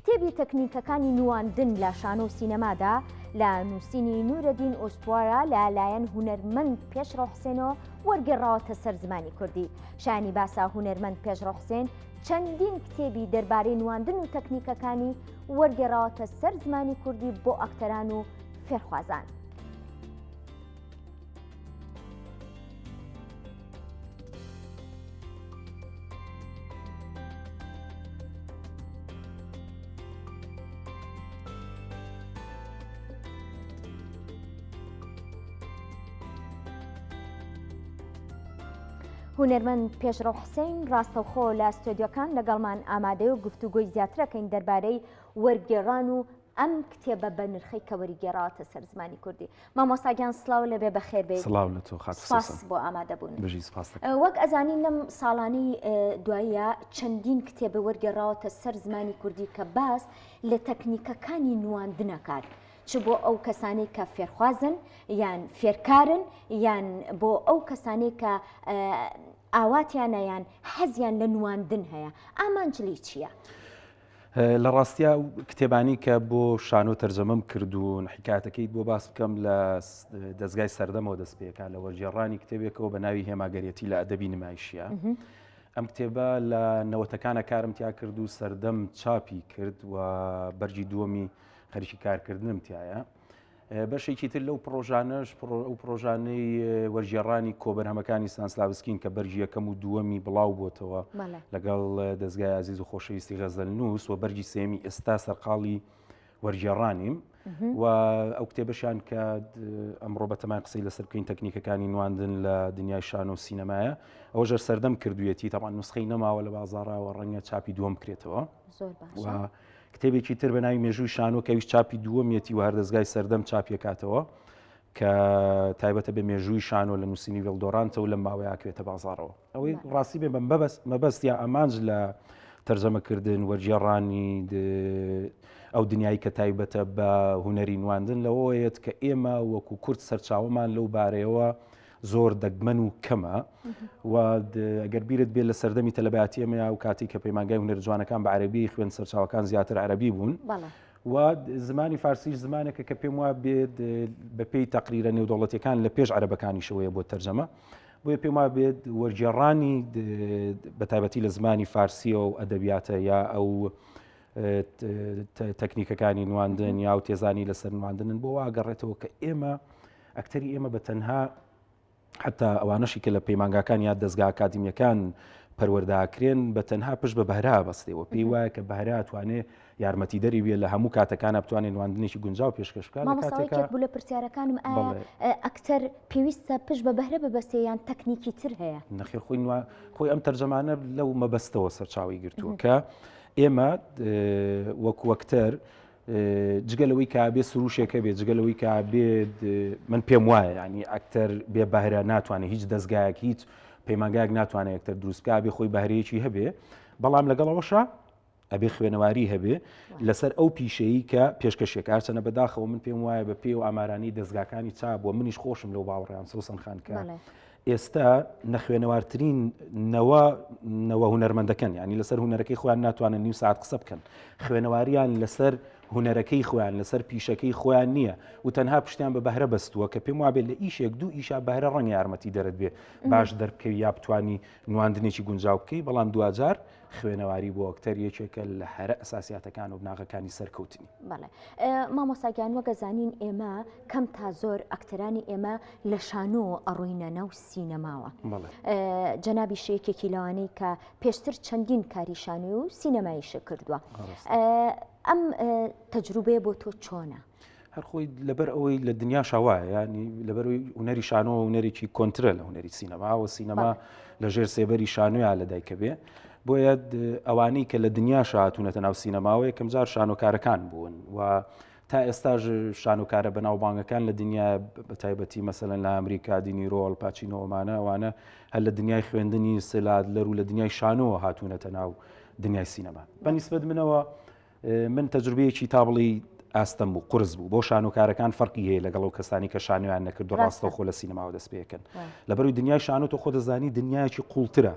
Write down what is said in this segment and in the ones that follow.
کتێبی تەکنیکەکانی نواندن لە شانۆ و سینەمادا لە نووسینی نورەدین ئوستوارە لە لایەن هونەرمەند پێشڕەو حسێنەوە وەرگێڕاوەتە سەر زمانی کوردی. شایانی باسە هونەرمەند پێشڕەو حسێن چەندین کتێبی دەربارەی نواندن و تەکنیکەکانی وەرگێڕاوەتە سەر زمانی کوردی بۆ ئەکتەران و فێرخوازان. هونەرمەند پێشڕەو حسین ڕاستەوخۆ لە ستۆدیۆکان لەگەڵمان ئامادەیە و گفتوگۆی زیاترەکەین دەربارەی وەرگێڕان و ئەم کتێبە بە نرخەی کە وەریگێڕاوەتە سەر زمانی کوردی. مامۆستا گیان سڵاو لێبێ بەخێر بێیت. سڵاو لە تۆ خاک سپاس بۆ ئامادەبوون. بژی سپاس دەکەم. وەک ئەزانین لەم ساڵانەی دواییە چەندین کتێبە وەرگێڕاوەتە سەر زمانی کوردی کە باس لە تەکنیکەکانی نواندنەکات چ بۆ ئەو کەسانەی کە فێرخوازن یان فێرکارن یان بۆ ئەو کەسانەی کە ئاواتیانە یان حەزیان لە نواندن هەیە ئامانج لێی چییە؟ لە ڕاستیا ئەو کتێبانی کە بۆ شانۆ تەرجەمەم کردوون حکاتەکەیت بۆ باس بکەم لە دەستگای سەردەمەوە دەست پێکا لە وەرگێڕانی کتێبێکەوە بە ناوی هێماگەرێتی لە ئەدەبی نمایشیە ئەم کتێبە لە نەوەتەکانە کارم تیا کرد و سەردەم چاپی کرد و بەرگی دووەمی خەریکی کارکردنم تایە. بەشێکی تر لەو پڕۆژانەش ئەو پڕۆژانەی وەرگێڕانی کۆبەرهەمەکانی ستانسلاڤسکین کە بەرگی یەکەم و دووەمی بڵاو بۆتەوە لەگەڵ دەزگای ئازیز و خۆشەویستی غەزەلنووس و بەرگی سێمی ئێستا سەرقاڵی وەرگێڕانیم و ئەو کتێبەشیان کە ئەمڕۆ بەتەمان قسەی لەسەر بکەین تەکنیکەکانی نواندن لە دنیای شانۆ و سینەمایە ئەوە ژەر سەردەم کردوویەتی تەمان نسخەی نەماوە لە بازاڕاوە ڕەنگە چاپی دووەم بکرێتەوە زۆر باشە. کتێبێکی تر بە ناوی مێژووی شانۆ کە ئەویش چاپی دووەمیەتی و هەر دەزگای سەردەم چاپیەکاتەوە کە تایبەتە بە مێژووی شانۆ لە نووسینی وێڵدۆرانتە و لەم ماوەیە ئەکەوێتە بازاڕەوە. ئەوەی ڕاستی بێ بە مەبەست یا ئامانج لە تەرجەمەکردن وەرگێڕانی ئەو دنیای کە تایبەتە بە هونەری نواندن لەوەیەت کە ئێمە وەکو کورد سەرچاوەمان لەو بارەیەوە زۆر دەگمەن و کەمە و ئەگەر بیرت بێت لە سەردەمی تەلەباتی ئێمە و کاتی کە پەیمانگای هونەر جوانەکان بە عەربی خوێن سەرچاوەکان زیاتر عەربی بوون و زمانی فارسیش زمانێکە کە پێم وا بێت بەپێی تەقریرە نێودەوڵەتیەکان لە پێش عەرەبەکانیشەوەیە بۆ تەرجەمە بۆیە پێم وا بێت وەرگێڕانی بە تایبەتی لە زمانی فارسیەوە و ئەدەبیاتە یا ئەو تەکنیکەکانی نواندن یا و تێزانی لەسەر نواندنن بۆ واگەڕێتەوە کە ئێمە ئەکتەری ئێمە بە تەنها حتا ئەوانەشی کە لە پەیمانگاکان یا دەستگا ئەکادیمیەکان پەروەردەکرێن بە تەنها پشت بە بەهرا بەستێەوە پێی وایە کە بەهرا توانێ یارمەتی دەری بێ لە هەموو کاتەکانە بتوانێت نواندنێکی گونجاو پێشکەش بکات مامۆستا بوو لە پرسیارەکانم ئایا ئەکتەر پێویستە پشت بە بەهرە ببەستێ یان تەکنیکی تر هەیە؟ نەخێر خۆی نوا خۆی ئەم تەرجەمانە لەو مەبەستەوە سەرچاوی گرتووە کە ئێمە وەکو ئەکتەر جگە لەوەی کە بێ سروشێک هەبێ جگە لەوەی کە بێ من پێم وایە ینی ئەکتەر بێ بەهرە ناتوانێت هیچ دەستگایەک هیچ پەیمانگایەک ناتوانێت ئەکتەر دروست بکا بێ خۆی بەهرەیەکی هەبێ بەڵام لەگەڵ ئەوەشا ئەبێ خوێنەواری هەبێ لەسەر ئەو پیشەیە کە پێشکەشێک هەرچەنە بەداخەوە من پێم وایە بە پێ و ئامارانی دەستگاکانی چاپ بووە منیش خۆشم لەو باوەڕیان سەوسەن خان کە ئێستا نەخوێنەوارترین نەوە نەوە هونەرمەندەکەن ینی لەسەر هونەرەکەی خۆیان ناتوانن نیو ساعت قسە بکەن خوێنەواریان لەسەر هونەرەکەی خۆیان لەسەر پیشەکەی خۆیان نییە و تەنها پشتیان بە بەهرە بەستووە کە پێم وابێت لە ئیشێک دوو ئیشا بەهرە ڕەنگە یارمەتی دەرت بێ باش دەربکەوی یا بتانی نواندنێکی گونجاو بکەی بەڵام دواجار خوێنەواری بۆ ئەکتەر یەکێکە لە هەرە ئەساسیاتەکان و بناغەکانی سەرکەوتنی. بەڵێ مامۆستا گیان وەک ئەزانین ئێمە کەم تا زۆر ئەکتەرانی ئێمە لە شانۆ ئەڕۆینە ناو سینەماوە جەنابیش یەکێکی لەوانەی کە پێشتر چەندین کاری شانۆی و سینەماییش کردووە ئەم تەجروبەیە بۆ تۆ چۆنە؟ هەر خۆی لەبەر ئەوەی لە دنیاشا وایە ینی لەبەرەوەی هونەری شانۆ هونەرێکی کۆنترە لە هونەری سینەما و سینەما لە ژێر سێبەری شانۆیا لە دایکە بێ بۆیە ئەوانەی کە لە دنیاش هاتوونەتە ناو سینەماوە یەکەم جار شانۆکارەکان بوون و تا ئێستاش شانۆکارە بەناوبانگەکان لە دنیا بە تایبەتی مەسەلەن لە ئەمریکا دینیرۆ ئەلپاچینۆ ئەمانە ئەوانە هەر لە دنیای خوێندنی سلادلەر و لە دنیای شانۆوە هاتوونەتە ناو دنیای سینەما بە نیسبەت منەوە من تەجروبەیەکی تا بڵێی. ئاستەم بوو قورس بوو بۆ شانۆکارەکان فەرقی هەیە لەگەڵ ئەو کەسانی کە شانۆیان نەکردو ڕاستەوخۆ لە سینەماوە دەست پێکەن لەبەروی دنیای شانۆ تۆ خۆ دەزانی دنیایەکی قوڵترە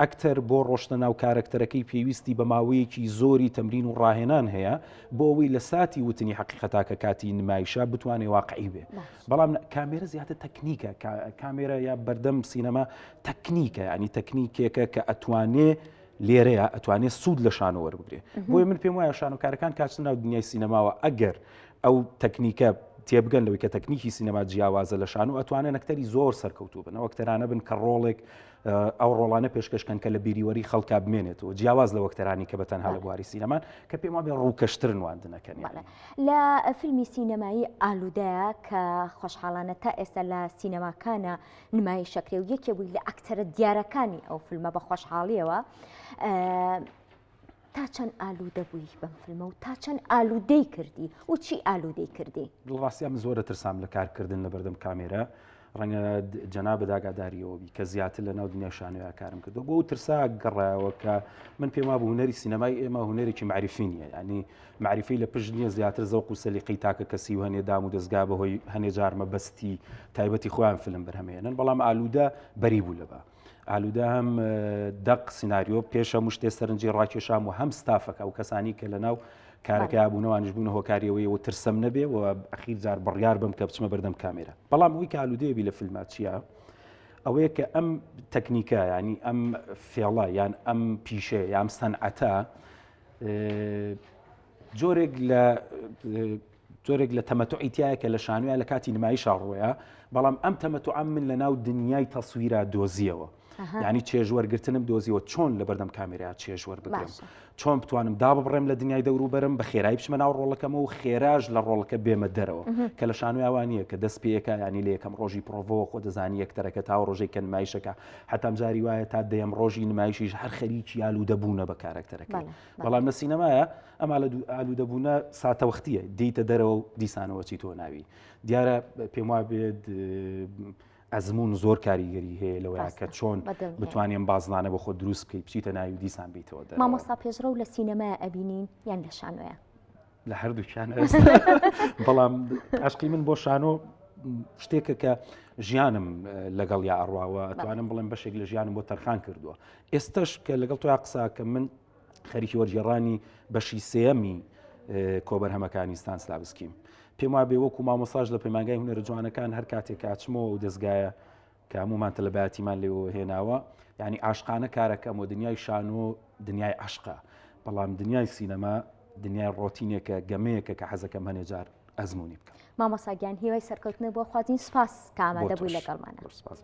ئەکتەر بۆ ڕۆشتە ناو کارەکتەرەکەی پێویستی بە ماوەیەکی زۆری تەمرین و ڕاهێنان هەیە بۆ ئەوەی لە ساتی وتنی حەقیقەتا کە کاتی نمایشە بتوانێ واقعی بێ بەڵام کامێرە زیاتر تەکنیکە کامێرە یا بەردەم سینەما تەکنیکە ینی تەکنیکێکە کە ئەتوانێ لێرەیە ئەتوانێت سوود لە شانۆ وەربگرێ بۆیە من پێم وایە شانۆکارەکان کاچنە ناو دنیای سینەماوە ئەگەر ئەو تەکنیکە تێبگەن لەوەی کە تەکنیکی سینەما جیاوازە لە شانۆ ئەتوانن ئەکتەری زۆر سەرکەوتوو بن ئەو ئەکتەرانە بن کە ڕۆڵێک ئەو ڕۆڵانە پێشکەشکەن کە لە بیریوەری خەڵکا بمێنێتەوە جیاواز لە وەکتەرانی کە بە تەنها لە بواری سینەمان کە پێم وابێ ڕووکەشتر نواندنەکەن لە فیلمی سینەمایی ئالوودەیە کە خۆشحاڵانە تا ئێستا لە سینەماکانە نمایشەکرێ و یەکێ بووی لە ئەکتەرە دیارەکانی ئەو فیلمە بە خۆشحاڵیەوە تا چەند ئالوودە بووی بەم فیلمە و تا چەند ئالوودەی کردی و چی ئالوودەی کردی؟ ڕاستیا من زۆرە ترسام لە کارکردن لە بەردەم کامێرا ڕەنگە جەنابت ئاگاداریەوە بی کە زیاتر لە ناو دنیای شانۆیا کارم کردو بۆ ترسا گەڕایەوە کە من پێم وابوو هونەری سینەمای ئێمە هونەرێکی معریفی نییە ینی معریفەی لە پشت نییە زیاتر زەوق و سەلیقەی تاکە کەسی و هەنێ دام و دەستگا بەهۆی هەنێ جار مەبەستی تایبەتی خۆیان فیلم بەرهەمێنن بەڵام ئالوودە بەری بوو لەبا ئالوودە هەم دەق سیناریۆ پێش هەموو شتێ سەرنجی ڕاکێشام و هەم ستافەکە ئەو کەسانی کە لە ناو کارەکە بوونەوانش بوون هۆکاریەوەی و ترسم نەبێ و ئەخیر جار بڕیار بم کە بچمە بەردەم کامێرا بەڵام ئەوی کە ئالوودەیەبی لە فیلما چییە؟ ئەوەیە کە ئەم تەکنیکە ینی ئەم فێڵە یان ئەم پیشەیە یان سەنعەتە جۆرێک لە جۆرێک لە تەمەتوعی تایە کە لە شانویا لە کاتی نمایشا ڕۆیە بەڵام ئەم تەمەتوعەم من لە ناو دنیای تەسویرا دۆزیەوە یعنی چێژ وەرگرتنم دۆزیەوە چۆن لە بەردەم کامێرا چێژ وەربگرم چۆن بتوانم داببڕێم لە دنیای دەوروبەرم بە خێرایی بچمە ناو ڕۆڵەکەمە و خێراش لە ڕۆڵەکە بێمە دەرەوە کە لە شانۆیاوان نییە کە دەست پێەکە ینی لە یەکەم ڕۆژی پرۆڤەوە خۆ دەزانی یەکتەرەکە تا ڕۆژەی کە نمایشەکە حتام جاری وایە تا دەیەم ڕۆژی نمایشیش هەر خەریکی ئالوودەبوونە بە کارەکتەرەکە بەڵام لە سینەمایە ئەم ئالوودەبوونە ساتەوەختیە دیتە دەرەوە و دیسانەوە چی تۆ ناوی دیارە پێم وا بێت ئەزمون زۆر کاریگەری هەیە لەوەیە کە چۆن بتوانین بازنانە بۆ خۆ دروست بکەیت بچیتە ناوی دیسان بیتەوە مامۆستا پێشڕەو لە سینەمای ئەبینین یان لە شانۆیە لە هەردووکیان بەڵام عشقی من بۆ شانۆ شتێکە کە ژیانم لەگەڵ یا ئەڕواوە ئەتوانم بڵێم بەشێک لە ژیانم بۆ تەرخان کردووە ئێستش کە لەگەڵ تۆیا قساکە من خەریکی وەرگێڕانی بەشی سێیەمی کۆبەرهەمەکانی ستانسلاڤسکیم. پێم وابێ وەکو مامۆستاش لە پەیمانگای هونەرە جوانەکان هەر کاتێک کە ئەچمەوە ئەو دەزگایە کە هەموومان تەلەبایەتیمان لێوە هێناوە یعنی عاشقانە کارەکەم و دنیای شانۆ دنیای عەشقە بەڵام دنیای سینەما دنیای ڕۆتینێکە گەمەیەکە کە حەزەکەم هەنێ جار ئەزمموی بکەم مامۆسا گیان هیوای سەرکەوتنە بۆ خوازین سپاس کە ئامادە بووی لەگەڵمانە. سپاس.